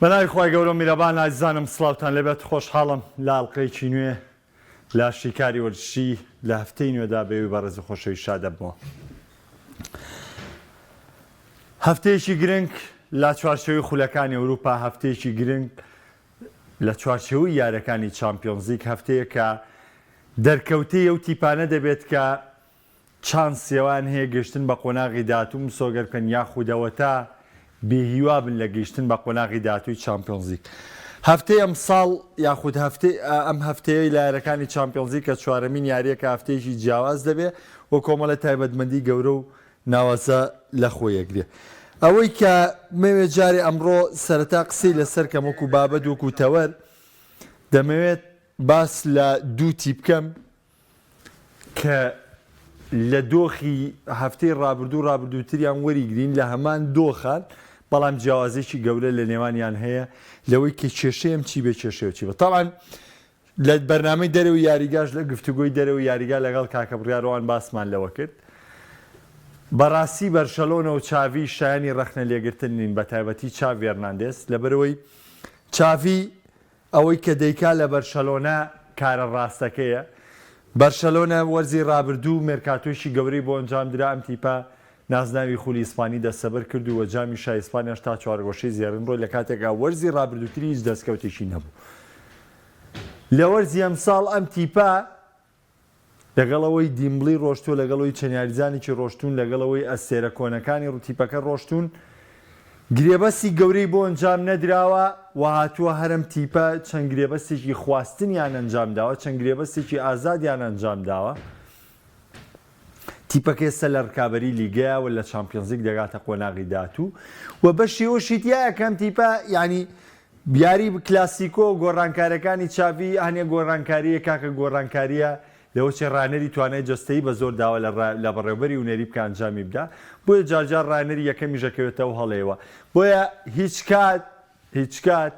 بەناوی خوای گەورەو میرەبان ئازیزانم سڵاوتان لێبێت خۆشحاڵم لە ئەڵقەیەکی نوێ لە شیکاری وەرزشی لە هەفتەی نوێدا بەوی بەڕێز و خۆشەویست شادەبمەوە. هەفتەیەکی گرنگ لە چوارچێوەی خولەکانی ئەوروپا هەفتەیەکی گرنگ لە چوارچێوەی یارەکانی چامپیۆنزلیگ هەفتەیە کە دەرکەوتەی ئەو تیپانە دەبێت کە چانسی ئەوەیان هەیە گەیشتن بە قۆناغی داهاتوو مسۆگەر بکەن یاخود ئەوەتا بێهیوا بن لە گەیشتن بە قۆناغی داهاتووی چامپیۆنزلیگ. هەفتەی ئەمساڵ یاخود هەفتەی ئەم هەفتەیەی لە یاریەکانی چامپیۆنزلیگ کە چوارەمین یارییە کە هەفتەیەکی جیاواز دەبێ و کۆمەڵێ تایبەتمەندی گەورە و ناوازە لە خۆی ئەگرێ. ئەوەی کە بمەوێ جارێ ئەمڕۆ سەرەتا قسەی لەسەر کەم وەکو بابەت وەکو تەوەر دەمەوێت باس لە دوو تیپ بکەم کە لە دۆخی هەفتەی ڕابردوو ڕابردووتریان وەریگرین لە هەمان دۆخان، بەڵام جیاوازیی گەورە لە نێوانیان هەیە لەوەی کە کێشەیەم چی بێ کێشەیە چی بێ. تەبعەن لە بەرنامەی دەرەوەی یاریگاش لە گفتوگۆی دەرەوەی یاریگا لەگەڵ کاکە بڕیاروان باسمان لەوە کرد. بەڕاستی بەرشەلۆنە و چاڤی شایانی ڕەخنە لێگرتن نین بەتایبەتی چاڤی هێرناندێز لەبەرئەوەی چاڤی ئەوەی کە دەیکا لە بەرشەلۆنە کارە ڕاستەکەیە. بەرشەلۆنە وەرزی ڕابردوو مێرکاتۆیەکی گەورەی بۆ ئەنجامدرا، ئەم تیپە نازناوی خولی ئیسپانی دەستەبەر کرد و جامی شای ئیسپانیاش تا چوارگۆشەی زێڕین ڕۆی لە کاتێکا وەرزی ڕابردووتری هیچ دەستکەوتێکی نەبوو. لە وەرزی ئەمساڵ ئەم تیپە لەگەڵ ئەوەی دیمبڵی ڕۆشتووە، لەگەڵ ئەوەی چەند یاریزانێکی ڕۆشتوون، لەگەڵ ئەوەی ئەستێرە کۆنەکانی تیپەکە ڕۆشتوون، گرێبەستی گەورەی بۆ ئەنجام نەدراوە و هاتووە هەر ئەم تیپە چەند گرێبەستێکی خواستنیان ئەنجامداوە، چەند گرێبەستێکی ئازادیان ئەنجامداوە. تیپەکە ئێستا لە ڕکابەری لیگەیە و لە چامپیۆنزلیگ دەگاتە قۆناغی داهاتوو و بەشی ئەوەشی تیایە کە ئەم تیپە یانی یاری کلاسیکۆ گۆڕانکاریەکانی چاڤی هەنێ گۆڕانکاریە کاکە گۆڕانکاریە لەوەچێ ڕانەری توانای جەستەیی بە زۆر داوا لە لە بەڕێوبەری هونەری بکا ئەنجامی بدا بۆیە جارجار ڕانەری یەکەمیش ئەکەوێتە ئەو هەڵەیەوە بۆیە هیچکات هیچکات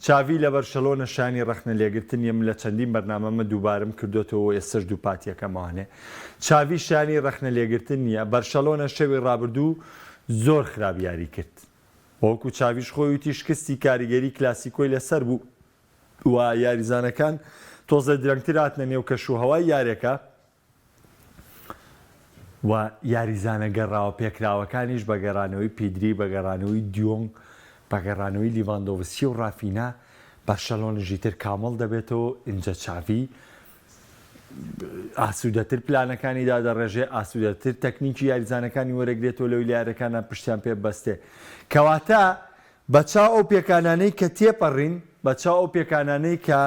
چاڤی لە بەرشەلۆنە شایانی ڕەخنە لێگرتن نیە من لە چەندین بەرنامەمە دووبارەم کردۆتەوە و ئێستەش دووپاتیەکەمەوانێ چاڤی شایانی ڕەخنە لێگرتن نیە بەرشەلۆنە شەوی ڕابردوو زۆر خراپ یاری کرد وەکو چاڤیش خۆی وتی شکستی کاریگەری کلاسیکۆی لەسەر بوو و یاریزانەکان تۆزێ درەنگتر هاتنە نێو کەشوهەوای یارێکە و یاریزانە گەڕاوە پێکراوەکانیش بە گەڕانەوەی پیدری، بە گەڕانەوەی دیۆنگ، بە گەڕانەوەی لیڤاندۆڤسکی و ڕافینا، بەرشەلۆنەش ئیتر کامڵ دەبێتەوە، ئینجا چاڤی ئاسوودەتر پلانەکانی دادەڕێژێ، ئاسوودەتر تەکنیکی یاریزانەکانی وەرەگرێتەوە لەوەی لە یاریەکاندا پشتیان پێ ببەستێ. کەواتە بە چاو ئەو پێکانانەی کە تێپەڕین، بە چاو ئەو پێکانانەی کە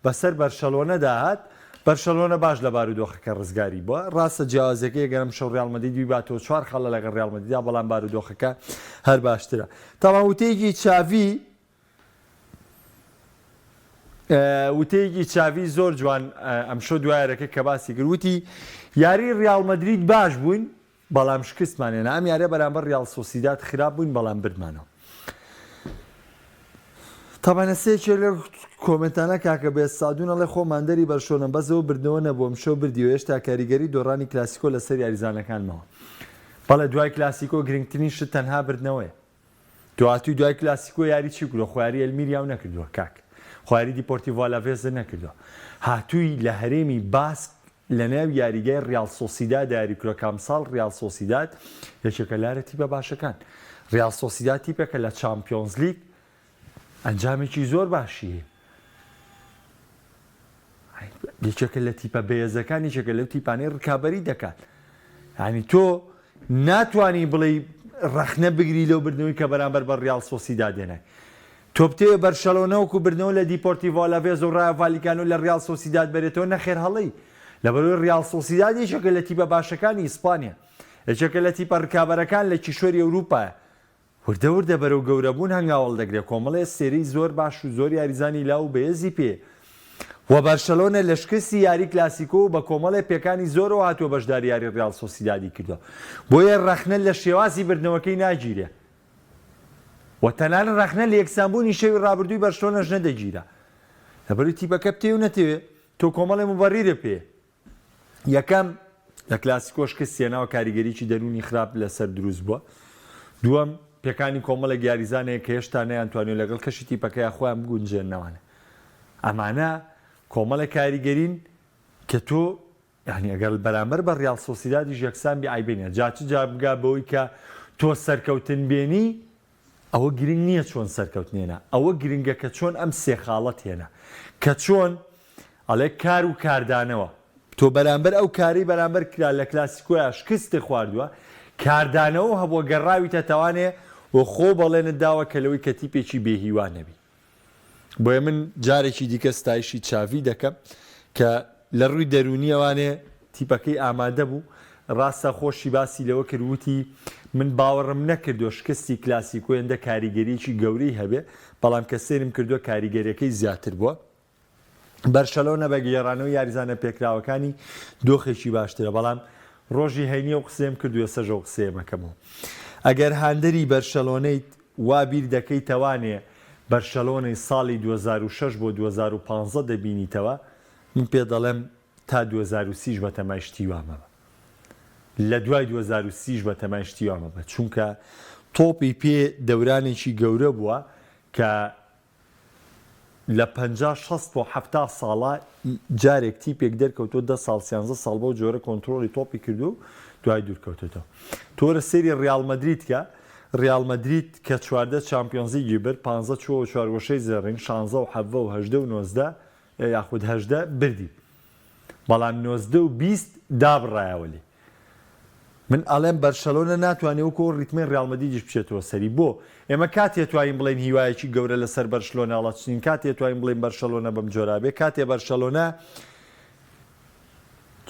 بەسەر بەرشەلۆنەدا هات، بەرشەلۆنە باش لە بارودۆخەکە ڕزگاری بووە. ڕاستە جیاوازیەکەی گەر ئەمشەو ڕیاڵ مەدرید بیباتەوە چوار خاڵە لەگەڵ ڕیاڵ مەدریدا، بەڵام بارودۆخەکە هەر باشترە. تاوان وتەیەکی چاڤی وتەیەکی چاڤی زۆر جوان ئەمشەو دوای یاریەکە کە باسی کرد وتی یاری ڕیاڵ مەدرید باش بووین بەڵام شکستمان هێنا ئەم یاریە بەرامبەر ڕیاڵ سۆسیداد خراپ بووین بەڵام بردمانەوە. تەبعەن ئێستا یەکێ لەو کۆمێنتانە کاکە بێز سادون ئەڵێ خۆ ماندەری بەرشۆنەم بەس ئەوە بردنەوە نەبوو ئەمشەو بردیەوە هێشتا کاریگەری دۆڕانی کلاسیکۆ لەسەر یاریزانەکان ماوە بەڵێ دوای کلاسیکۆ گرنگترین شت تەنها بردنەوەیە دواتوی دوای کلاسیکۆ یاری چی کردوە خۆ یاری ئەلمیریاو نەکردوە کاک خۆ یاری دیپۆرتیڤۆ ئالاڤێزت نەکردوە هاتوی لە هەرێمی باسک لەناو یاریگای ڕیاڵ سۆسیداد یاری کردوە کە ئەمساڵ ڕیاڵ سۆسیداد یەکێکە لارە تیپە باشەکان ڕیاڵ سۆسیداد تیپێکە لە چامپیۆنزلیگ ئەنجامێکی زۆر باشی هەیە یەکێکە لە تیپە بەهێزەکان یەکێکە لەو تیپانەی ڕکابەری دەکات ینی تۆ ناتوانی بڵێی ڕەخنە بگری لەو بردنەوەی کە بەرامبەر بە ڕیاڵ سۆسیداد هێنای. تۆ بتەوێ بەرشەلۆنە وەکو بردنەوە لە دیپۆرتیڤۆ ئالاڤێز و ڕایۆ ڤالیکانۆ لە ڕیاڵ سۆسیداد بەرێتەوە نەخێر هەڵەی. لەبەرئەوەی ڕیاڵ سۆسیداد یەکێکە لە تیپە باشەکانی ئیسپانیا. یەکێکە لە تیپە ڕکابەرەکان لە کیشوەری ئەوروپایە. وردە وردە بەرەو گەورەبوون هەنگاو هەڵدەگرێ، کۆمەڵێ ئەستێرەی زۆر باش و زۆر یاریزانی لاو و بەهێزی پێیە و بەرشەلۆنە لە شکستی یاری کلاسیکۆ و بە کۆمەڵێ پێکانی زۆرەوە هاتووە بەشداری یاری ڕیاڵ سۆسیدادی کردووە، بۆیە ڕەخنە لە شێوازی بردنەوەکەی ناگیرێ و تەنانەت ڕەخنە لە یەکسانبوونی شەوی ڕابردووی بەرشلۆنەش نەدەگیرا لەبەرئەوەی تیپەکە بتەوێ و نەتەوێ تۆ کۆمەڵێ موبەریرت پێیە. یەکەم، لە کلاسیکۆ شکستی هێناوە کاریگەریی دەروونی خراپ لەسەر دروست بووە. دووەم. پێکانی کۆمەڵێک یاریزان هەیە کە هێشتا نەیانتوانیوە لەگەڵ کەشی تیپەکەیا خۆیان بگونجێننەوانە. ئەمانە کۆمەڵێک کاریگەرین کە تۆ یانی ئەگەر بەرامبەر بە ڕیاڵ سۆسیدادیش یەکسان بی عەیبە نیە جا چ جا بگا بەوەی کە تۆ سەرکەوتن بێنی ئەوە گرنگ نیە چۆن سەرکەوتن هێنا ئەوە گرنگە کە چۆن ئەم سێ خاڵەت هێنا کە چۆن ئەڵێ کار و کاردانەوە تۆ بەرامبەر ئەو کارەی بەرامبەر کرا لە کلاسیکۆیا شکستت خواردووە کاردانەوە هەبووە گەڕاویتە تەوانێ و خۆ بەڵێنت داوە کە لەوەی کە تیپێکی بێ هیوا نەبی. بۆیە من جارێکی دیکە ستایشی چاڤی دەکەم کە لە ڕووی دەروونییەوانێ تیپەکەی ئامادە بوو، ڕاستە خۆشی باسی لەوە کرد وتی، من باوەڕم نەکردووە شکستی کلاسیکۆ هێندە کاریگەرییەکی گەورەی هەبێ، بەڵام کە سەیرم کردووە کاریگەرییەکەی زیاتر بووە. بەرشەلۆنە بە گێڕانەوەی یاریزانە پێکراوەکانی دۆخێکی باشترە، بەڵام ڕۆژی هەینی ئەو قسەیەم کرد و ئێستاش ئەو قسەیەم ئەکەمەوە. ئەگەر هاندەری بەرشەلۆنەیت وا بیر دەکەیتەوانێ بەرشەلۆنەی ساڵی 2006 بۆ 2015 دەبینیتەوە، من پێت دەڵێم تا 2030 یش بەتەمای شتی وا مەبە. لە دوای 2030 یش بەتەمای شتی وا مەبە، چونکە تۆپی پێ دەورانێکی گەورە بووە کە لە 50 60 بۆ 70 ساڵا جارێک تیپێک دەرکەوتووە دە ساڵ سیانزە ساڵ بەو جۆرە کۆنترۆڵی تۆپی کردووە و دوای دوورکەوتۆتەوە. تۆ وەرە سەیری ڕیاڵ مەدرید کە، ڕیاڵ مەدرید کە 14 چامپیۆنزلیگی برد، پانزە چووەوە چوارگۆشەی زێڕین، شانزە و حەڤە و 18 و 19 یاخود 18 بردی. بەڵام 19 و 20 دابڕایەوە لێی. من ئەڵێم بەرشەلۆنە ناتوانێ وەکو ئەو ڕیتمەی ڕیاڵ مەدریدیش بچێتەوە سەری بۆ؟ ئێمە کاتێ توانین بڵێین هیوایەکی گەورە لەسەر بەرشلۆنە هەڵەچنین کاتێ توانین بڵێین بەرشەلۆنە بەم جۆرە بێ کاتێ بەرشەلۆنە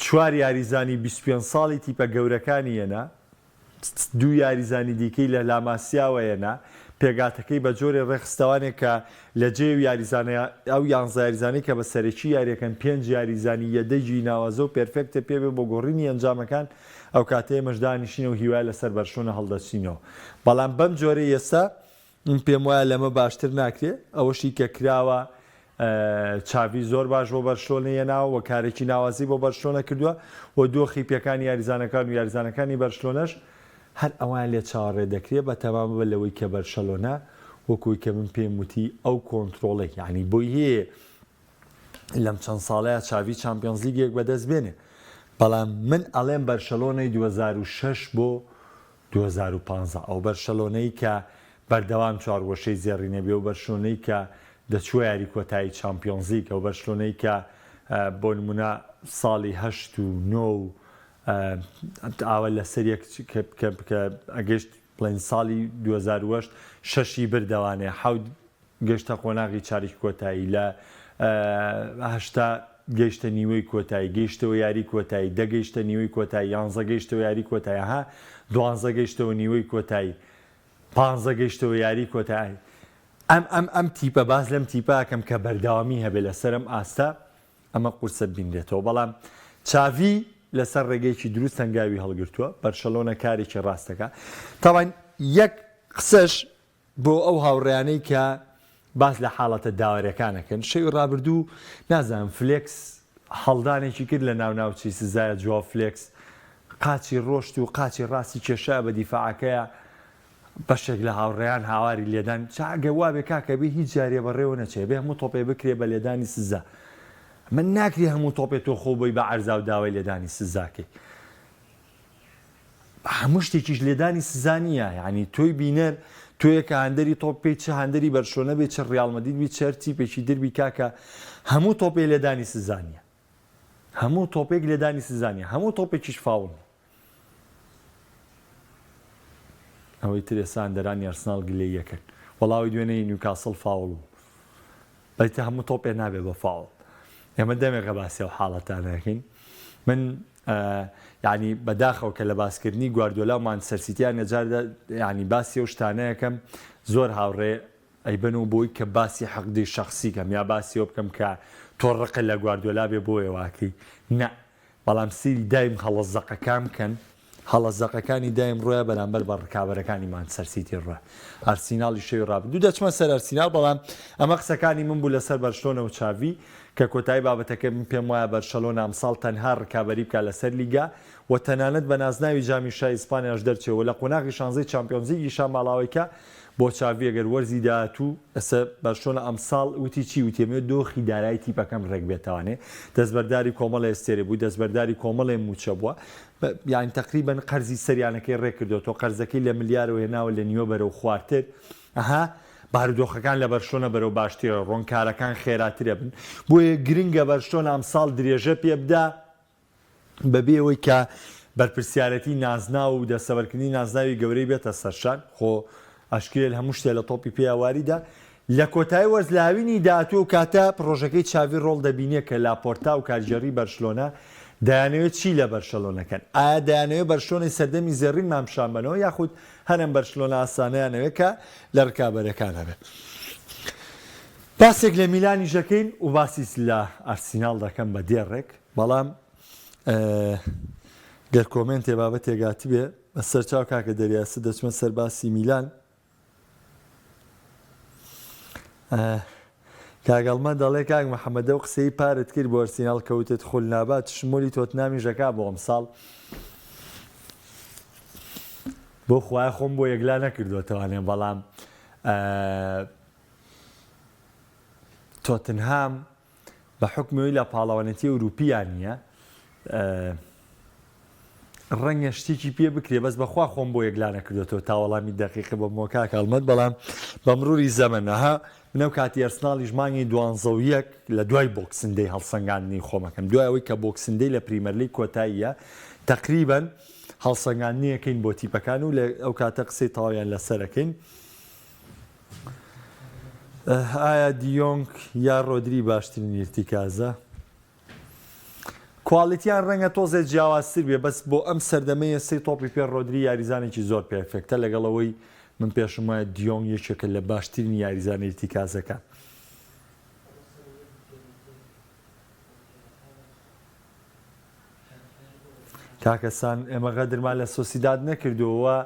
چوار یاریزانی 25 ساڵی تیپە گەورەکانی هێنا دوو یاریزانی دیکەی لە لاماسیاوە هێنا، پێکهاتەکەی بە جۆرێ ڕێکخستەوانێ کە لە جێی ئەو یاریزانە ئەو یانزە یاریزانەی کە بە سەرەکی یاریەکەن پێنج یاریزانی یەدەگی ناوازە و پێرفێکتە پێ بێ بۆ گۆڕینی ئەنجامەکان ئەوکاتە ئێمەش دانیشین و هیوای لەسەر بەرشلۆنە هەڵدەچنینەوە بەڵام بەم جۆرەی ئێستا من پێم وایە لەمە باشتر ناکرێ، ئەوەشی کە کراوە چاڤی زۆر باش بۆ بەرشلۆنەی هێناوە و کارێکی ناوازەی بۆ بەرشلۆنە کردووە و دۆخی پێکانی یاریزانەکان و یاریزانەکانی بەرشلۆنەش هەر ئەوەیان لێ چاوەڕێ دەکرێ بە تەمامە لەوەی کە بەرشەلۆنە وەکوی کە من پێم وتی ئەو کۆنترۆڵێک یانی بۆی هەیە لەم چەند ساڵەیە چاڤی چامپیۆنزلیگێک بەدەست بێنێ بەڵام من ئەڵێم بەرشەلۆنەی 2006 بۆ 2015 ئەو بەرشەلۆنەی کە بەردەوام چوارگۆشەی زێڕینە بێ و بەرشلۆنەی کە دەچووە یاری کۆتایی چامپیۆنزلیگ ئەو بەرشلۆنەی کە بۆ نمونە ساڵی هەشت و نۆ و ئاوە لەسەر یەک کە ئەگەشت بڵێن ساڵی 2008 شەشی بردەوانێ حەوت گەشتە قۆناغی چارەکی کۆتایی، لە 80 گەیشتە نیوەی کۆتایی، گەیشتەوە یاری کۆتایی، دە گەیشتە نیوەی کۆتایی، یانزە گەیشتەوە یاری کۆتایی، ها دوانزە گەیشتەوە نیوەی کۆتایی، پانزە گەیشتەوە یاری کۆتایی. ئەم ئەم ئەم تیپە باس لەم تیپە ئەکەم کە بەردەوامی هەبێ لەسەر ئەم ئاستە ئەمە قورسە ببینرێتەوە بەڵام چاڤی لەسەر ڕێگەیەکی دروست هەنگاوی هەڵگرتووە بەرشەلۆنە کارێکی ڕاست دەکا تاوان یەک قسەش بۆ ئەو هاوڕێیانەی کە باس لە حاڵەتە داوەرەکان ئەکەن، شەوی ڕابردوو نازانم فلێکس هەڵدانێکی کرد لە ناو ناوچەی سزایە جواو فلێکس قاچی ڕۆشت و قاچی ڕاستی کێشا بە دیفاعەکەیا بەشێک لە هاوڕێیان هاواری لێدان چا ئەگەر وابێ کاکە بێ هیچ یاریە بەڕێوە نەچێ بێ هەموو تۆپێ بکرێ بە لێدانی سزا من ناکرێ هەموو تۆپێ تۆ خۆ بۆی بە عەرزا و داوای لێدانی سزاکەی هەموو شتێکیش لێدانی سزا نییە یعنی تۆی بینەر تۆیە کە هاندەری تۆپ پێی چ هاندەری بەرشۆنە بێ چ ڕیاڵ مەدید بی چ هەر تیپێکی دربی کاکە هەموو تۆپێ لێدانی سزا نییە هەموو تۆپێک لێدانی سزا نییە هەموو تۆپێکیش فاوڵ نییە ئەوەی تر ئێستا هاندەرانی ئەرسناڵ گلەییەکەن وەڵا ئەوەی دوێنێی نیوکاسڵ فاوڵ بوو بەیتە هەموو تۆپێ نابێ بە فاوڵ ئێمە دەمێکە باسی ئەو حاڵەتانە ئەکەین من یعنی بەداخەوە کە لە باسکردنی گواردیۆلا و مانچستەر سیتیان نەجاردا یعنی باسی ئەو شتانەیەکەم زۆر هاوڕێ ئەیبەن و بۆی کە باسی حەقدی شخصی کەم یا باسی ئەوە بکەم کە تۆ ڕقت لە گواردیۆلا بێ بۆیە واکەی نا بەڵام سەیری دایم هەڵە زەقەکان بکەن. هەڵە زەقەکانی دایم ڕۆیە بەرامبەر بە ڕکابەرەکانی مانچستەر سیتی ڕۆ ئەرسیناڵی شەوی ڕابردوو دەچمە سەر ئەرسیناڵ بەڵام ئەمە قسەکانی من بوو لەسەر بەرشلۆنە و چاڤی کە کۆتایی بابەتەکەی من پێم وایە بەرشەلۆنە ئەمساڵ تەنها ڕکابەری بکا لەسەر لیگا و تەنانەت بە نازناوی جامی شای ئیسپانیاش دەرچێ و لە قۆناغی شانزەی چامپیۆنزلیگیشا ماڵاوەیکا بۆ چاڤی ئەگەر وەرزی داهاتوو ئێستا بەرشلۆنە ئەمساڵ وتی چی وتی ئەمەوێت دۆخی دارایی تیپەکەم ڕێک بێتەوانێ دەستبەرداری کۆمەڵێ ئەستێرە بوو دەستبەرداری کۆمەڵێ مووچە بووە یانی تەقریبەن قەرزی سەریانەکەی ڕێک کردۆتەوە قەرزەکەی لە ملیارەوە هێناوە لە نیوە بەرەو خوارتر ئەها بارودۆخەکان لە بەرشلۆنە بەرەو باشترە ڕۆن کارەکان خێراترە بن بۆیە گرنگە بەرشلۆنە ئەمساڵ درێژە پێ بدا بەبێ ئەوەی کە بەرپرسیارەتی نازناو و دەستەبەرکردنی نازناوی گەورەی بێتە سەرشان خۆ ئەشکرێت هەموو شتێ لە تۆپی پێیا واریدە لە کۆتایی وەرز لە هاوینی داهاتوو ئەو کاتە پڕۆژەکەی چاڤی ڕۆڵ دەبینێ کە لاپۆرتا و کارگێڕی بەرشلۆنە دەیانەوێت چی لە بەرشەلۆنە کەن ئایا دەیانەوێت بەرشلۆنەی سەردەمی زێڕینمان پیشان بەنەوە یاخود هەر ئەم بەرشلۆنە ئاسانەیان ئەوێت کە لە ڕکابەرەکان هەبێت باسێک لە میلانیش دەکەین و باسیس لە ئەرسیناڵ دەکەم بە دێڕێک بەڵام گەر کۆمێنتێ بابەتێک هاتبێ بە سەر چاو کاکە دەریا سە دەچمە سەر باسی میلان کاک ئەڵمە دەڵێ کاک محەممەد ئەو قسەی پارت کرد بۆ ئەرسیناڵ کەوتت خول نابات شمولی تۆتنامیش دەکا بۆ ئەمساڵ بۆ خوایە خۆم بۆ یەکلا نەکردوەتەوانێ بەڵام تۆتنهام بە حوکمی ئەوەی لە پاڵەوانێتی ئەوروپیا نییە ڕەنگە شتێکی پێ بکرێ بەس بەخوا خۆم بۆ یەکلا نەکردوێتەوە تا وەڵامی دەقیقی بەمەوە کاک هەڵمەت بەڵام بە مروری زەمەن ئەها منەو کاتی ئەرسناڵیش مانگی دوانزە و یەک لە دوای Boxing Day هەڵسەنگاندنی خۆمەکەم دوای ئەوەی کە Boxing Day لە پریمەرلیگ کۆتاییە تەقریبەن هەڵسەنگاندنیەکەین بۆ تیپەکان و لە ئەو کاتە قسەی تەواویان لەسەرەکەین ئایا دیۆنگ یا ڕۆدری باشترین ئیرتیکازە؟ کوالیتیان ڕەنگە تۆزێ جیاوازتر بێ بەس بۆ ئەم سەردەمەی ئێستەی تۆپی پێ ڕۆدری یاریزانێکی زۆر perfect ە لەگەڵ ئەوەی من پێشم وایە دیۆنگ یەکێکە لە باشترین یاریزانە ئیرتیکازەکان. کاکە سان ئێمە غەدرمان لە سۆسیداد نەکردووە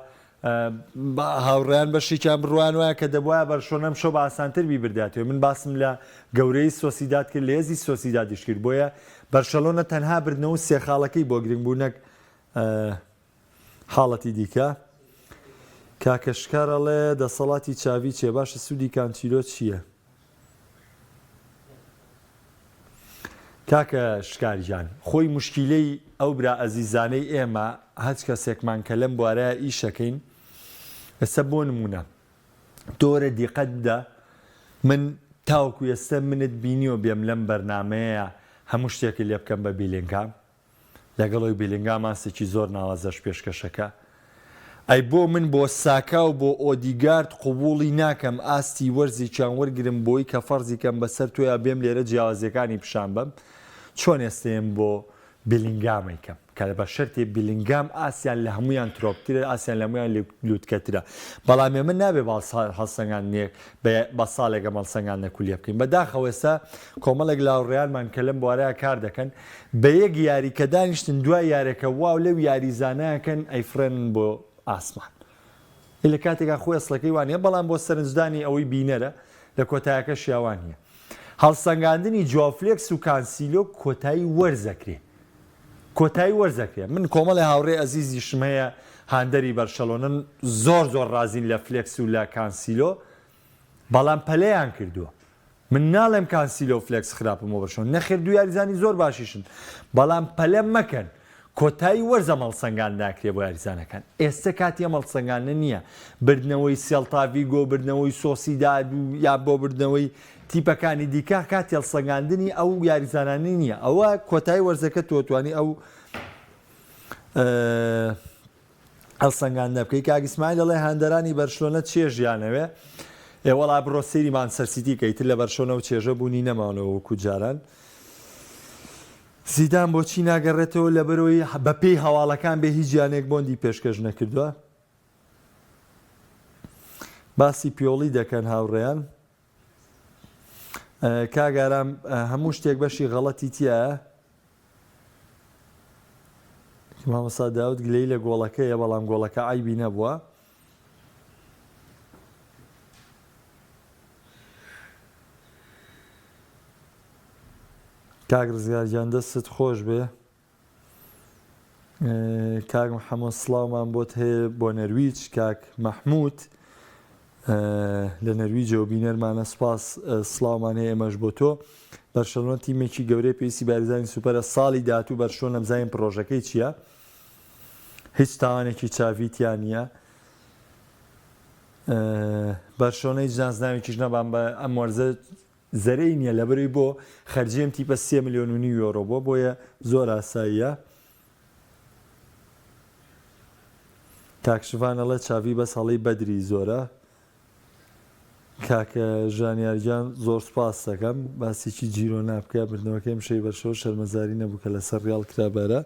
هاوڕێیان بەشێکیان بڕوایان وایە کە دەبوایە بەرشۆنە ئەمشەو بە ئاسانتر بیبرداتەوە من باسم لە گەورەیی سۆسیداد کرد لە هێزی سۆسیدادیش کرد بۆیە بەرشەلۆنە تەنها بردنەوە و سێ خاڵەکەی بۆ گرنگ بوو نەک حاڵەتی دیکە کاکە شکار ئەڵێ دەسەڵاتی چاڤی چیە باشە سوودی کانچیلۆ چییە؟ کاکە شکار گیان خۆی موشکیلەی ئەو برا ئەزیزانەی ئێمە هەچ کەسێکمان کە لەم بوارەیا ئیشەکەین ئێستا بۆ نمونە تۆ وەرە دیقەت بدە من تاوەکو ئێستا منت بینیوە بێم لەم بەرنامەیە هەموو شتێکت لێ بکەم بە بیلینگهام لەگەڵ ئەوی بیلینگام ئاستێکی زۆر ناوازەش پێشکەشەکا. ئەی بۆ من بۆ ساکا و بۆ ئۆدیگارد قبوڵی ناکەم ئاستی وەرزێکیان وەرگرم بۆی کە فەرزی کەم بەسەر تۆیا بێم لێرە جیاوازیەکانی پیشان بەم چۆن ئێستێم بۆ بیلینگام ئەیکەم کە بە شەرتێ بیلینگام ئاستیان لە هەموویان ترۆپترە ئاستیان لە هەموویان لوتکەترە بەڵام ئێمە نابێ بە هەڵسەنگاندنێک بە ساڵێک ئەم هەڵسەنگاندنە کولیە بکەین بەداخەوە ئێستا کۆمەڵێک لە هاوڕێیانمان کە لەم بوارەیا کار دەکەن بە یەک یاری کە دانیشتن دوای یارێکە واو لەو یاریزانەکەن ئەیفڕێنن بۆ ئاسمان لە کاتێکا خۆی ئەسڵەکەی وانە بەڵام بۆ سەرنجدانی ئەوەی بینەرە لە کۆتایەکەشیا وانە هەڵسەنگاندنی جواو فلێکس و کانسیلۆ کۆتایی وەرزەکرێ کۆتایی وەرزەکرێ من کۆمەڵێ هاوڕێ ئەزیزیشم هەیە هاندەری بەرشەلۆنەن زۆر زۆر ڕازین لە فلێکس و لە کانسیلۆ بەڵام پەلەیان کردووە من ناڵێم کانسیلۆ و فلێکس خراپن بۆ بەرشەلۆنە نەخێر دوو یاریزانی زۆر باشیشن بەڵام پەلە مەکەن کۆتایی وەرز ئەم هەڵسەنگاندنە ئەکرێ بۆ یاریزانەکان ئێستە کاتی ئەم هەڵسەنگاندنە نییە بردنەوەی سێڵتا ڤیگۆ بردنەوەی سۆسیداد و یا بۆ بردنەوەی تیپەکانی دیکە کاتی هەڵسەنگاندنی ئەو یاریزانانەی نییە ئەوە کۆتایی وەرزەکە تۆ توانی ئەو هەڵسەنگاندنە بکەی کاک ئیسماعیل دەڵێ هاندەرانی بەرشلۆنە چێژیانەوێ ئێ وەڵا بڕۆ سەیری مانچستەر سیتی کە ئیتر لە بەرشۆنە و چێژە بوونی نەماونەوە وەکو جاران زیدان بۆچی ناگەڕێتەوە لەبەرەوەی بەپێی هەواڵەکان بێ هیچ یانێک بۆندی پێشکەش نەکردووە باسی پیۆڵی دەکەن هاوڕێیان کاک ئارام هەموو شتێک بەشی غەڵەتی تایە. مامۆستا داود گلەیی لە گۆڵەکەیە بەڵام گۆڵەکە عەیبی نەبووە. کاک ڕزگار گیان دەستت خۆش بێ. کاک محەممەد سڵاومان بۆت هەیە بۆ نەرویج کاک مەحموود لە نەرویجەوە بینەرمانە سپاس سڵاومان هەیە ئێمەش بۆ تۆ بەرشەلۆنە تیمێکی گەورەی پێویستی باریزانی سوپەرە ساڵی داهاتوو بەرشلۆنە بزانین پڕۆژەکەی چییە هیچ تاوانێکی چاڤی تیا نییە بەرشلۆنە هیچ نازناوێکیش نەبان بە ئەم وەرزە زەرەی نییە لەبەرەی بۆ خەرجی ئەم تیپە سێ ملیۆن و نیو یۆرۆ بووە بۆیە زۆر ئاساییە کاک شڤان ئەڵێ چاڤی بەس هەڵەی بەدری زۆرە کاک ژانیار گیان زۆر سوپاست دەکەم باسێکی جیرۆنا بکە بردنەوەکەی ئەمشەوی بەرشەوە شەرمەزاری نەبوو کە لەسەر ڕیاڵ کرا بەرە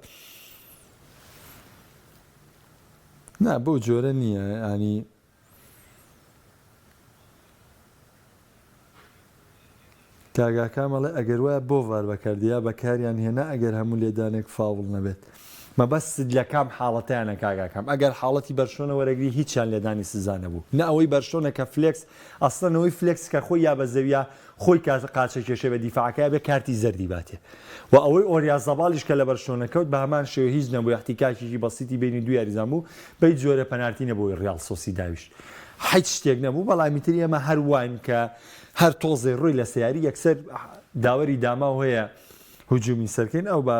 نا بەو جۆرە نییە ینی کاک ئاکام ئەڵێ ئەگەر وایە بۆ ڤار بەکاردێ یا بەکاریان هێنا ئەگەر هەموو لێدانێک فاوڵ نەبێت مەبەستت لە کام حاڵەتەیانە کاک ئاکام ئەگەر حاڵەتی بەرشلۆنە وەرەگری هیچیان لێدانی سزا نەبوو نە ئەوەی بەرشلۆنە کە فلێکس ئەسڵەن ئەوەی فلێکس کە خۆی یا بە زەویا خۆی قاچە کێشەی بە دیفاعەکەیا بێ کارتی زەردی باتێ و ئەوەی ئۆریازابالیش کە لە بەرشلۆنە کەوت بە هەمان شێوە هیچ نەبوو ئیحتیکاکێکی بەسیتی بەینی دوو یاریزان بوو بەیچ جۆرە پەنارتی نەبوو ڕیاڵ سۆسیداویش حیچ شتێک نەبوو بەڵام ئیتر ئێمە هەر واین کە هەر تۆزێ ڕووی لە سەیاری یەکسەر داوەری داماو هەیە هجومی سەرکەین ئەو بە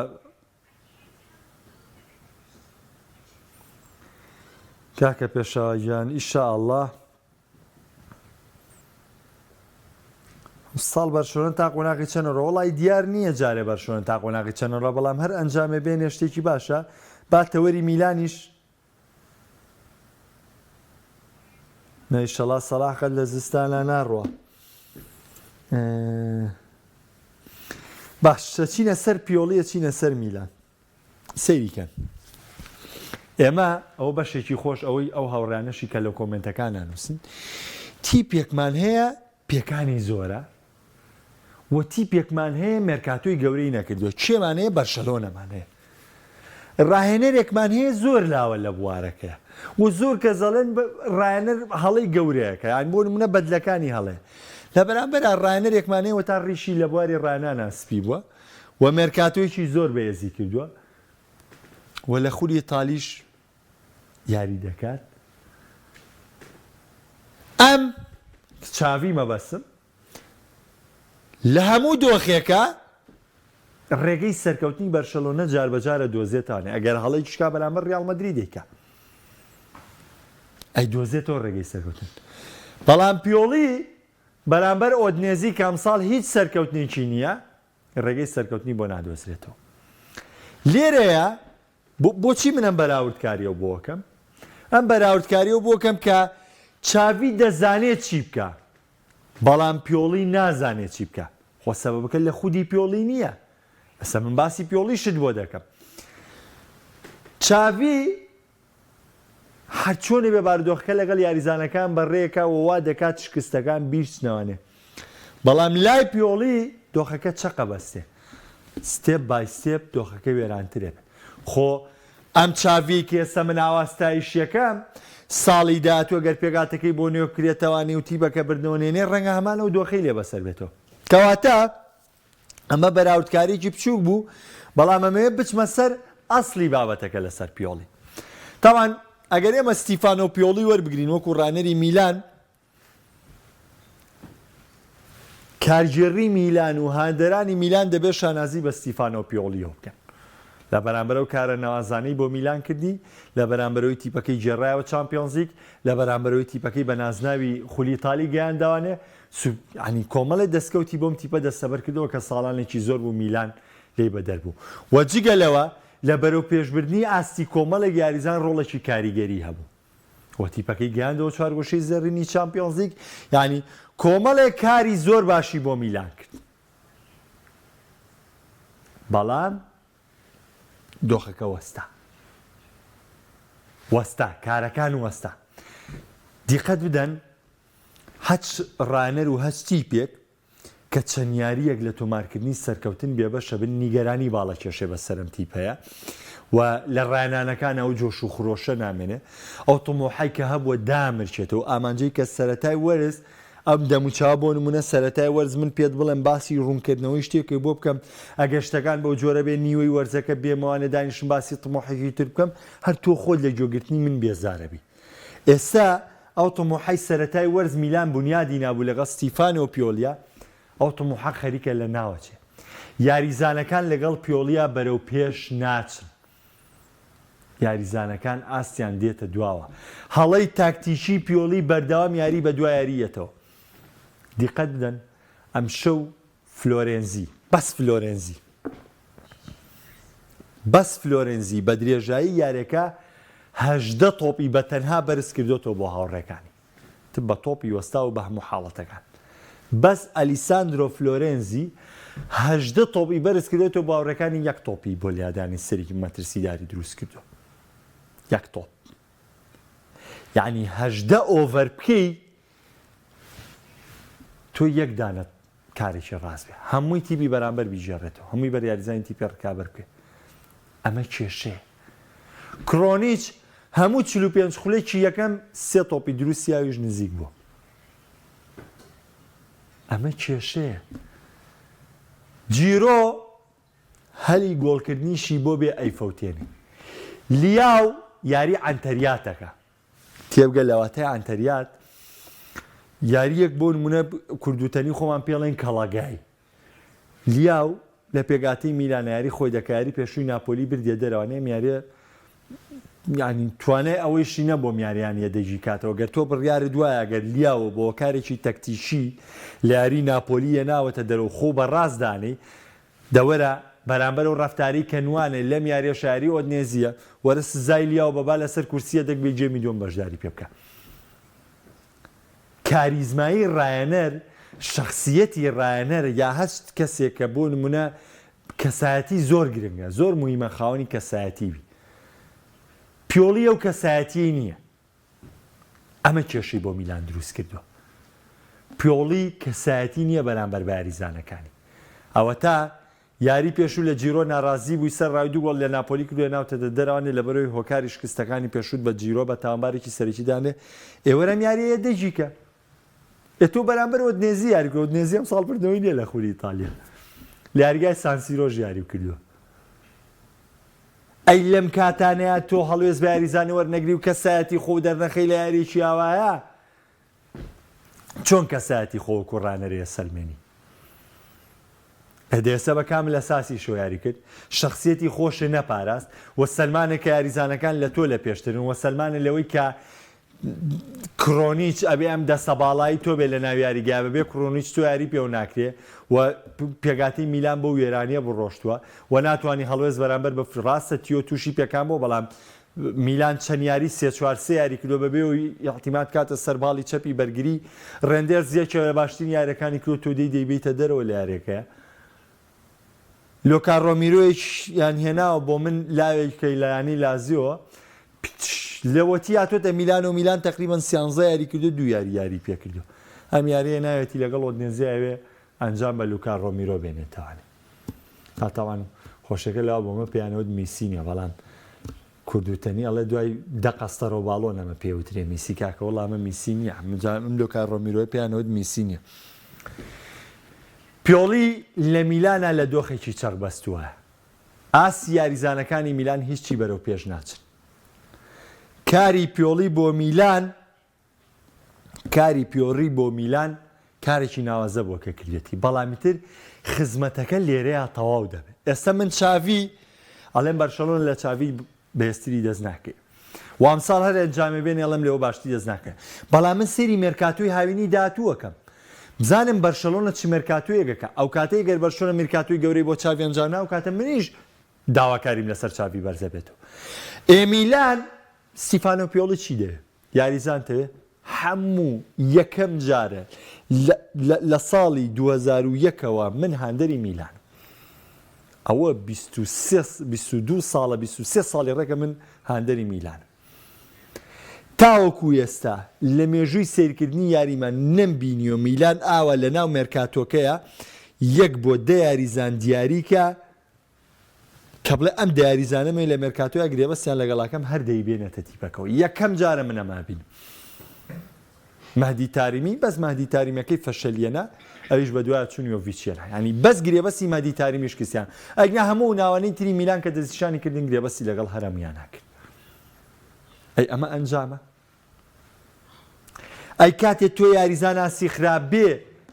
کاکە پێشەوا گیان ئیشاءاللە ساڵ بەرشۆنە تا قۆناغی چەنەڕۆ وڵی دیار نییە جارێ بەرشۆنە تا قۆناغی چەنەڕە بەڵام هەر ئەنجامێ بێنێ شتێکی باشە با تەوەری میلانیش نەیشەڵا سەڵاح قەت لە زستانا ناڕوا باش چینە سەر پیۆڵیە چینە سەر میلان سەیری کەن ئێمە ئەوە بەشێکی خۆش ئەوەی ئەو هاوڕیانەشی کە لە کۆمنتەکان نانووسن تیپێکمان هەیە پێکانی زۆرە و تیپێکمان هەیە مێرکاتۆی گەورەی نەکردووە، کێمان هەیە؟ بەرشەلۆنەمان هەیە. ڕاهێنەرێکمان هەیە زۆر لاوە لە بوارەکەیە و زۆر کەس دەڵێن ڕاهێنەر هەڵەی گەورەیەکە، یان بۆ نمونە بەدلەکانی هەڵەیە. لە بەرامبەرا ڕاهێنەرێکمان هەیە وەتا ڕیشی لە بواری ڕاهێنانا سپی بووە و مێرکاتۆیەکی زۆر بەهێزی کردووە و لە خولی ئیتالیش یاری دەکات. ئەم چاڤی مەبەستم لە هەموو دۆخێکا ڕێگەی سەرکەوتنی بەرشەلۆنە جاربەجارە دۆزێتانێ ئەگەر هەڵەیەکیش کا بەرامبەر ڕیاڵ مەدرید دەیکا ئەیدۆزێتەوە ڕێگەی سەرکەوتن بەڵام پیۆڵی بەرامبەر ئۆدنێزی کە ئەمساڵ هیچ سەرکەوتنێکی نییە ڕێگەی سەرکەوتنی بۆ نادۆزرێتەوە لێرەیە بۆچی من ئەم بەراوردکاریەو بۆ ئەکەم؟ ئەم بەراوردکاریەو بۆ ئەکەم کە چاڤی دەزانێت چی بکا بەڵام پیۆڵی نازانێت چی بکا خۆ سەبەبەکە لە خودی پیۆڵی نییە ئەسە من باسی پیۆڵیشت بۆ دەکەم چاڤی هەرچۆنێ بێ بارودۆخەکە لەگەڵ یاریزانەکان بەڕێکا و وا دەکات شکستەکان بیرچنەوانێ بەڵام لای پیۆڵی دۆخەکە چەقە بەستێ step by step دۆخەکە وێرانترێ بێت خۆ ئەم چاڤیەی کە ئێستا من ئاوا ستایشیەکەم ساڵی داهاتوو گەر پێکهاتەکەی بۆ نوێ بکرێتەوانێ و تیپەکە بردنەوە نێنێ ڕەنگە هەمان ئەو دۆخەی لێ بەسەر بێتەوە کەواتە ئەمە بەراوردکاریەکی بچووک بوو بەڵام ئەمەوێت بچمە سەر ئەسڵی بابەتەکە لەسەر پیۆڵی تاوان ئەگەر ئێمە ستیفانۆ پیۆڵی وەربگرین وەکو ڕانەری میلان کارگێڕی میلان و هاندەرانی میلان دەبێت شانازی بە ستیفانۆ پیۆڵیەوە بکەن لە بەرامبەر ئەو کارە ناوازانەی بۆ میلان کردی، لە بەرامبەرەوەی تیپەکەی گێڕایەوە چامپیۆنزلیگ، لە بەرامبەرەوەی تیپەکەی بە نازناوی خولی ئیتالی گەیاندەوانێ، یانی کۆمەڵێ دەستکەوتی بۆم تیپە دەستەبەر کردەوە کە ساڵانێکی زۆر بوو میلان لێی بەدەر بوو و جگە لەوە لە بەرەوپێشبردنی ئاستی کۆمەڵێک یاریزان ڕۆڵێکی کاریگەری هەبوو و تیپەکەی گەیاندەوە چوارگۆشەی زێڕینی چامپیۆنزلیگ، یانی کۆمەڵێک کاری زۆر باشی بۆ میلان کرد. بەڵام دۆخەکە وەستا. وەستا، کارەکان وەستا. دیقەت بدەن هەچ ڕانەر و هەچ تیپێک کە چەند یارییەک لە تۆمارکردنی سەرکەوتن بێبەشە بن نیگەرانی باڵەکێشێ بەسەر ئەم تیپەیە. و لە ڕاهێنانەکان ئەو جۆش و خرۆشە نامێنێ، ئەو تموحەی کە هەبووە دامرکێتەوە، ئامانجەی کە سەرەتای وەرز ئەم دەموچاوە بۆ نموونە سەرەتای وەرز من پێت بڵێم باسی ڕوونکردنەوەی شتێکی بۆ بکەم ئەگەر شتەکان بەو جۆرە بێ نیوەی وەرزەکە بێمەوانێ دانیشم باسی تموحێکی تر بکەم هەر تۆ خۆت لە گوێگرتنی من بێزارەبی. ئێستا ئەو تموحەی سەرەتای وەرز میلان بونیادی نابوو لەگەڵ ستیفانۆ پیۆلیا ئەو تموحە خەریکە لەناوەچێ. یاریزانەکان لەگەڵ پیۆلیا بەرەو پێش ناچن. یاریزانەکان ئاستیان دێتە دواوە. هەڵەی تاکتیکی پیۆلی بەردەوام یاری بەدوا یاری یەتەوە. دیقەت بدەن ئەمشەو فلۆرێنزی بەس فلۆرێنزی بەس فلۆرێنزی بە درێژایی یاریەکە 18 تۆپی بە تەنها بەرز کردۆتەوە بۆ هاوڕێکانی تب بە تۆپی وەستاو و بە هەموو حاڵەتەکان بەس ئەلیساندرۆ فلۆرێنزی 18 تۆپی بەرز کردۆتەوە بۆ هاوڕێکانی یەک تۆپی بۆ لادانی سەرێکی مەترسیداری دروست کردو یەک تۆپ یعنی 18 ئۆڤەر بکەی تۆ یەک دانە کارێکی ڕاست بێ هەمووی تیپی بەرامبەر بیگێڕێتەوە هەمووی بەر یاریزانی تیپی ڕکابەر بکەێت ئەمە کێشەیە کرۆنیچ هەموو 45 خولێکی یەکەم سێ تۆپی دروستیاویش نزیک بوو ئەمە کێشەیە جیرۆ هەلی گۆڵکردنیشی بۆ بێ ئەیفەوتێنێ لیاو یاری عەنتەریاتەکە تێبگە لە واتای عەنتەریات یارییەک بۆ نمونە کوردوتەنی خۆمان پێڵێن کەڵەگای لیاو لە پێگاتەی میلانە یاری خۆی دەکە یاری پێشووی ناپۆلی بردیە دەرەوە نێم یاریە یعنی توانای ئەوەیشی نەبووم یاریان یەدەگی کاتەوە گەر تۆ بڕیارت وایە گەر لیاوە بۆ کارێکی تەکتیکی لە یاری ناپۆلی یەناوەتە دەرەوە خۆ بە ڕاست دانێی دەوەرە بەرامبەر ئەو ڕەفتارەی کە نوانێ لەم یاریە شاری ئۆدنێزیە وەرە سزای لیاو بە با لەسەر کورسیە دەک بێ گێمی دووەم بەشداری پێ بکا. کاریزمایی ڕایەنەر شەخسیەتی ڕایەنەر یا هەچ کەسێک کە بۆ نمونە کەسایەتی زۆر گرنگە زۆر موهیمە خاوەنی کەسایەتی بی پیۆڵی ئەو کەسایەتیەی نییە ئەمە کێشەی بۆ میلان دروست کردووە. پیۆڵی کەسایەتی نییە بەرامبەر بە یاریزانەکانی. ئەوەتا یاری پێشوو لە جیرۆ ناڕازی بووی سەر ڕای دوو گۆڵ لە ناپۆلی کردووە ناوتەتە دەرەوانێ لەبەرەوەی هۆکاری شکستەکانی پێشووت بە جیرۆ بە تاوانبارێکی سەرەکی دانرێ ئێوەرەم یاریە یەدەگیکە ئێ تۆ بەرامبەر ئۆدنێزی یاری کردووە ئۆدنێزی ئەمساڵ بردنەوەی نییە لە خولی ئیتالیا لە یاریگای سانسیرۆش یاری کردووە. ئەی لەم کاتانەیا تۆ هەڵوێست بە یاریزانانی وەرنەگری و کەسایەتی خۆو دەرنەخەی لە یاریەکی ئاوایە چۆن کەسایەتی خۆ وەکو ڕانەرێ سەلمێنی؟ ئەدێسە بە کام لە ساسی شۆ یاری کرد شخصیەتی خۆشێ نەپاراست و سەلمانێ کە یاریزانەکان لە تۆ لە پێشترن و سەلمانێ لەوەی کە کرۆنیچ ئەبێ ئەم دەستە باڵایی تۆ بێ لە ناو یاریگا بەبێ کرۆنیچ تۆ یاری پێوە ناکرێ و پێگاتی میلان بۆ وێرانیە بڕۆشتووە و ناتوانانی هەڵوێست بەرامبەر بە ڕاستە تیۆ تووشی پێکان بۆ بەڵام میلان چەند یاری سێ چوار سێ یاری کردووە بەبێ ئەوەی ئیعتیماد کاتە سەر باڵی چەپی بەرگری ڕێندێرز یەکێ لە باشترین یاریەکانی کردووە تۆ دێی دەیبەیتە دەرەوە لە یاریەکەیە لۆکا ڕۆمیرۆیەکیان هێناوە بۆ من لاوێکەی لە یانەی لازیۆ لەوەتی هاتۆتە میلان و میلان تقریبا سیانزە یاری کردو دوو یاری یاری پێکردو ئەم یاریە ناوێتی لەگەڵ ئۆدنێزیاوێ ئەنجام بە لوکا ڕۆمیرۆ بێنێتوانێ تاوان خۆشەکە لاو بۆمە پێیانەوت میسی نیە بەڵام کوردوتەنی ئەڵێ دوای دە قەستەرۆ باڵۆن ئەمە پێ وترێ میسی کاکە وەڵا ئەمە میسی نییە ئەم لۆکا ڕۆمیرۆی پێیانەوت میسی نییە پیۆڵی لە میلانا لە دۆخێکی چەق بەستووە ئاستی یاریزانەکانی میلان هیچی بەرەو پێش ناچن کاری پیۆڵی بۆ میلان کاری پیۆری بۆ میلان کارێکی ناوازە بووە کە کردێتی بەڵام ئیتر خزمەتەکە لێرەیا تەواو دەبێت ئێستا من چاڤی ئەڵێم بەرشەلۆنە لە چاڤی بەهێزتری دەست ناکەوێت و ئەمساڵ هەر ئەنجامێ بێنێ ئەڵێم لەوە باشتری دەست ناکەوێت بەڵام من سەیری مێرکاتۆی هاوینی داهاتوو ئەکەم بزانم بەرشەلۆنە چ مێرکاتۆیەک ئەکا ئەو کاتەی گەر بەرشەلۆنە میرکاتۆی گەورەی بۆ چاڤی ئەنجام نا ئەو کاتە منیش داواکاریم لەسەر چاڤی بەرزە بێتەوە ئێ میلان ستیفانۆ پیۆڵی چی دەوێ یاریزان تەوێ هەموو یەکەم جارە لە ساڵی 2001 ەوە من هاندەری میلانم ئەوە 23 22 ساڵە 23 ساڵی ڕێکە من هاندەری میلانم تاوەکو ئێستا لە مێژووی سەیرکردنی یاریمان نەمبینیوە میلان ئاوا لە ناو مێرکاتۆکەیە یەک بۆ دە یاریزان دیاریکە. کە بڵێ ئەم دە یاریزانەمەی لە مێرکاتۆیا گرێبەستیان لەگەڵاکەم هەر دەیبێنێتە تیپەکەوە یەکەم جارە من ئەمە بینم مەهدی تاریمی بەس مەهدی تاریمەکەی فەشەلیەنا ئەویش بە دوای چون یۆڤیچیەنا یانی بەس گرێبەستی مەهدی تاریمی شکستیان ئەگنا هەموو ناوانەی تری میلان کە دەستنیشانی کردن گرێبەستی لەگەڵ هەر هەموویانا کرد ئەی ئەمە ئەنجامە ئەی کاتێ تۆ یاریزان ئاستی خراپ بێ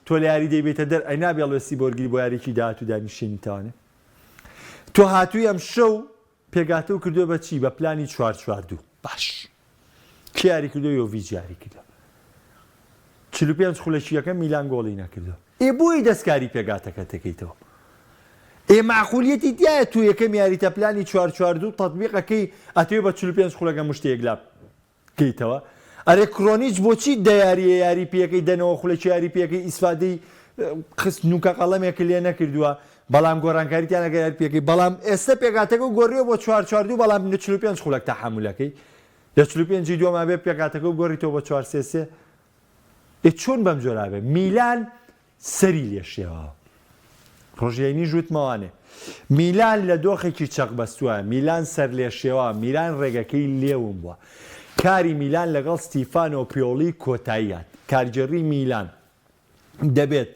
تۆ لە یاری دەیبێتە دەر ئەی نابێ هەڵوێستی بۆرگری بۆ یاریی داهاتوو دانیشێنی تاوانێ تۆ هاتووی ئەم شەو پێگاتەو کردوە بە چی بە پلانی چوار چوار دوو باش کێ یاری کردوە یۆڤیچ یاری کردوە 45 خولەکی یەکەم میلان گۆڵی نەکردوە ئێ بۆی دەستکاری پێگاتەکە دەکەیتەوە ئێ معقولیەتی تایە تۆ یەکەم یاریتە پلانی چوار چوار دوو تەتبیقەکەی ئەتەوێ بە 45 خولەکە مشتێک یەکلا کەیتەوە ئەرێ کرۆنیچ بۆچی دە یاریە یاری پێکەی دەنەوە خولەکی یاری پێکەی ئیسفادەی خست نوکە قەڵەمێک لێ نەکردووە بەڵام گۆڕانکاریتیان لەگەر یاری پێکەی بەڵام ئێستا پێکاتەکە و گۆڕیوە بۆ چوار چوار دوو بەڵام لە 45 خولەک تەحەمولەکەی لە 45 ی دووەما بێ پێکاتەکە و گۆڕیتەوە بۆ چوار سێ سێ ئێ چۆن بەم جۆرا بێ میلان سەری لێ شێواوە. ڕۆژی هەینیش وتمەوانێ. میلان لە دۆخێکی چەقبەستووە، میلان سەرلێشێواوە، میلان ڕێگەکەی لێ ون بووە. کاری میلان لەگەڵ ستیفانۆ پیۆڵی کۆتایی هات. کارگێڕی میلان دەبێت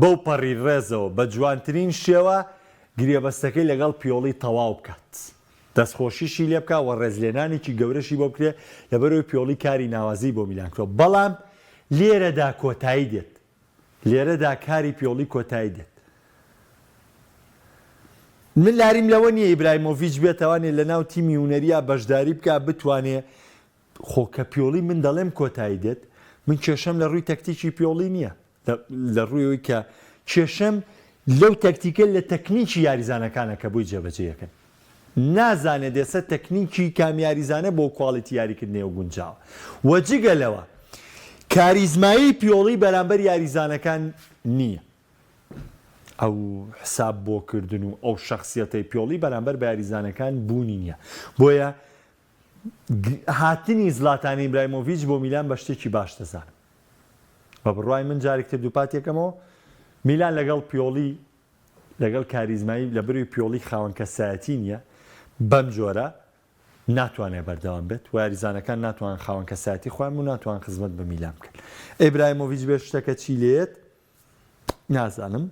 بەو پەڕی ڕێزەوە بە جوانترین شێوە گرێبەستەکەی لەگەڵ پیۆڵی تەواو بکات. دەستخۆشیشی لێ بکات و ڕێزلێنانێکی گەورەشی بۆ بکرێت، لەبەرئەوەی پیۆڵی کاری ناوازەی بۆ میلان کردووە. بەڵام لێرەدا کۆتایی دێت. لێرەدا کاری پیۆڵی کۆتایی دێت. من لاریم لەوە نییە ئیبرایمۆڤیچ بێتوانێ لەناو تیمی هونەریا بەشداری بکا بتوانێ خۆ کە پیۆڵی من دەڵێم کۆتایی دێت من کێشەم لە ڕووی تەکتیکی پیۆڵی نییە لە ڕووی ئەوەی کە کێشەم لەو تەکتیکە لە تەکنیکی یاریزانەکانە کە بۆی جێبەجێیەکەن. نازانێت ئێستا تەکنیکی کام یاریزانە بۆ کواڵیتی یاریکردنی ئەو گونجاوە و جگە لەوە کاریزمایی پیۆڵی بەرامبەر یاریزانەکان نییە. ئەو حساب بۆکردن و ئەو شەخسیەتەی پیۆڵی بەرامبەر بە یاریزانەکان بوونی نییە. بۆیە هاتنی زلاتان ئیبرایمۆڤیچ بۆ میلان بە شتێکی باش دەزانم. بە بڕوای من جارێکتر دووپاتیەکەمەوە میلان لەگەڵ پیۆڵی لەگەڵ کاریزمایی لە بری پیۆڵی خاوەن کەسایەتی نییە بەم جۆرە ناتوانێت بەردەوام بێت و یاریزانەکان ناتوان خاوەن کەسایەتی خۆیان و ناتوان خزمەت بە میلان بکەن ئیبراهیمۆڤیچ بێ شتەکە چی لێت نازانم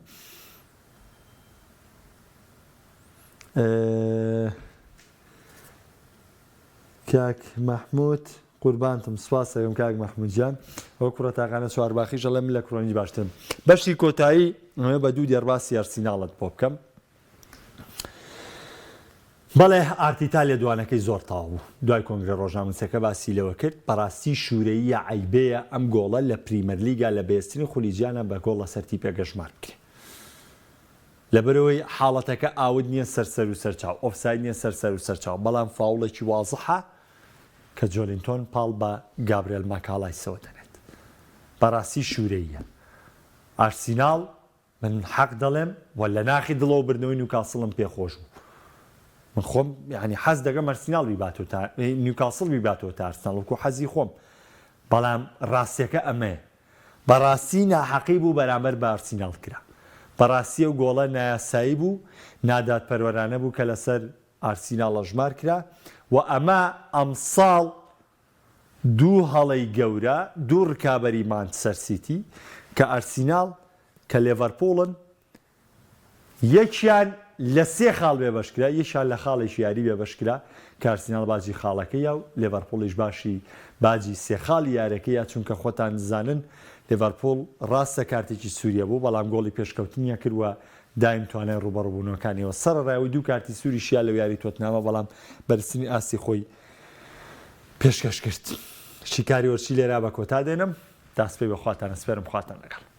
کاک مەحمود قوربانتم سوپاست ئەکەم کاک مەحمود گیان ئەوە کوڕە تاقانە چوارباخیش ئەڵێ من لە کرۆنیش باشترم بەشی کۆتایی ئەمەوێ بە دوو دێڕ باسی ئەرسیناڵت بۆ بکەم بەڵێ ئارتیتا لێدوانەکەی زۆر تەواو بوو دوای کۆنگرە ڕۆژنامەنووسەکە باسی لەوە کرد بەڕاستی شوورەییە عەیبەیە ئەم گۆڵە لە پریمەرلیگا لە بەهێزترین خولی جیهانە بە گۆڵ لەسەر تیپێک ئەژمار بکرێ لەبەرئەوەی حاڵەتەکە out نیە سەر سەر و سەرچاو، ئۆفساید نیە سەر سەر و سەرچاو، بەڵام فاوڵێکی وازحە کە جۆلینتۆن پاڵ بە گابرێل ماکالایسەوە دەنێت. بەڕاستی شوورەییە. ئارسیناڵ، من حەق دەڵێم و لە ناخی دڵەوە بردنەوەی نیوکاسڵم پێ خۆش بوو. من خۆم یانی حەز دەکەم ئەرسیناڵ بیباتەوە تا نیوکاسڵ بیباتەوە تا ئەرسناڵ وەکو حەزی خۆم. بەڵام ڕاستیەکە ئەمەیە. بەڕاستی ناحەقی بوو بەرامبەر بە ئارسیناڵ کرا. بەڕاستی ئەو گۆڵە نایاسایی بوو، نادادپەروەرانە بوو کە لەسەر ئارسیناڵ ئەژمار کرا و ئەمە ئەمساڵ دوو هەڵەی گەورە، دوو رکابەری مانچسەر سیتی کە ئارسیناڵ کە لێڤەرپوڵن، یەکیان لە سێ خاڵ بێبەشکرا، یەکیان لە خاڵێکی یاری بێبەشکرا، کە ئارسیناڵ باجی خاڵەکەی یا و لێڤەرپوڵیش باشی باجی سێ خاڵی یاریەکەی یا، چونکە خۆتان دزانن لێڤەرپوڵ ڕاستە کارتێکی سووریە بوو، بەڵام گۆڵی پێشکەوتنی ئەکرد و دایم توانای ڕووبەڕووبوونەوەکانیەوە سەرەڕای ئەوەی دوو کارتی سووریشی یا لەو یاری تۆتنهامە، بەڵام بەرزترین ئاستی خۆی پێشکەش کرد. شیکاری وەرزشی لێرە بە کۆتا دێنم، تا سبەی بە خواتان ئەسپێرم خواتان لەگەڵ.